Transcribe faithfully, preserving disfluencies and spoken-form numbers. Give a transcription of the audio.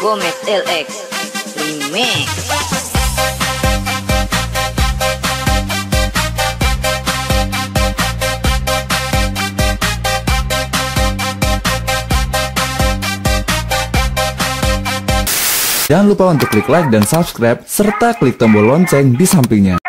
Gomez L X Remix. Jangan lupa untuk klik like dan subscribe, serta klik tombol lonceng di sampingnya.